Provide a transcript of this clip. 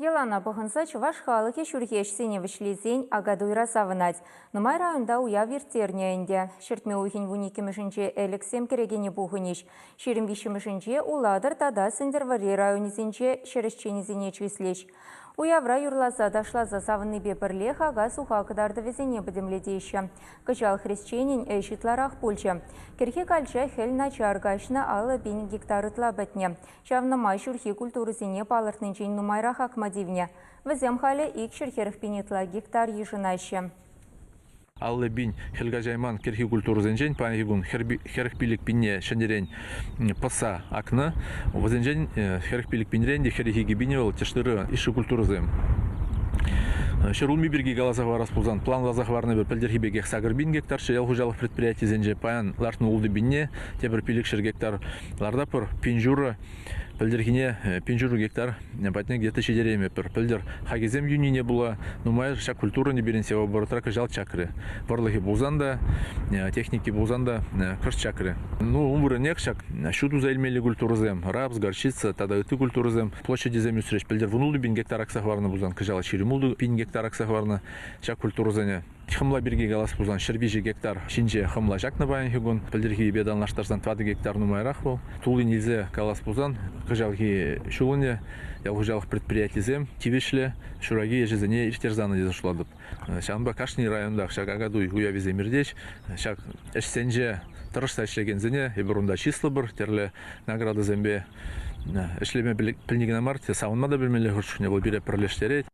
Йӑлана пӑхӑнса чӑваш халӑхӗ ҫурхи ӗҫсене вӗҫлесен Акатуйра савӑнать. Нумай районта уяв ирттернӗ ӗнтӗ. Ҫӗртме уйӑхӗн 12-мӗшӗнче Элӗксем кӗрекене пухӑнӗҫ. 23-мӗшӗнче Улатӑр тата Сӗнтӗрвӑрри районӗсенче ҫӗр ӗҫченӗсене чыслӗҫ. Уявра юрласа-ташласа савӑннипе пӗрлех ака-суха кӑтартӑвӗсене пӗтӗмлетеҫҫӗ. Кӑҫал хресченӗн ӗҫ ытларах пулчӗ. Кӗрхи калча хӗл начар каҫнӑ 50 000 гектар ытла пӗтнӗ. Ҫавна май ҫурхи культурӑсене палӑртнинчен нумайрах акма тивнӗ. Вӗсем халӗ 240 000 ытла гектар йышӑнаҫҫӗ. 50 000 хӗл каҫайман кӗрхи культурӑсенчен паянхи кун 45 пинне ҫӗнӗрен пӑсса акнӑ. Вӗсенчен 45 пинрен те 42 пинӗ вӑл тӗш-тырӑ йышши культурӑсем. Ҫӗрулми пирки каласа хӑварас пулсан, планласа хӑварнӑ пӗлтӗрхи пекех 8 000 гектарччӗ ял хуҫалӑх предприятийӗсенче. Паян лартнӑ 6 пинне тепӗр 500 гектар лартатпӑр. 1500 пӗлтӗрхине 1500 гектар патне где-то ҫитереймӗпӗр. Пӗлтӗр хакӗсем йӳннине пула нумай ҫак культурӑн пирӗн севооборотра кӑҫал чакрӗ. Вӑрлӑхӗ пулсан та, техники пулсан та кӑшт чакрӗ. Ну, ун вырӑннех ҫак ҫу туса илмелли культурӑсем, рапс, горчица тата ытти культурӑсем площадӗсем ӳсрӗҫ. Пӗлтӗр 16 000 гектар акса хӑварнӑ пулсан, кӑҫал 26 000 гектар акса хӑварнӑ ҫак культурӑсене. Хӑмла пирки калас пулсан, 103 гектар ҫинче хӑмла ҫакнӑ паянхи кун. Пӗлтӗрхипе танлаштарсан 4 гектар нумайрах вӑл. Туллин илсе калас пулсан, кӑҫалхи ҫул ӗнтӗ ял хуҫалӑх предприятийӗсем тивӗҫлӗ ҫураки ӗҫӗсене ирттерсе аннӑ тесе шутлатӑп. Ҫавӑнпа кашни районтах ҫак Акатуй уявӗсем иртеҫ. Ҫак ӗҫсенче тӑрӑшса ӗҫлекенсене эпир унта чыслӑпӑр, тӗрлӗ наградӑсемпе ӗҫлеме пӗлни кӑна мар, савӑнма та пӗлмелле хӑш чухне вӑл пире пӗрлештерет.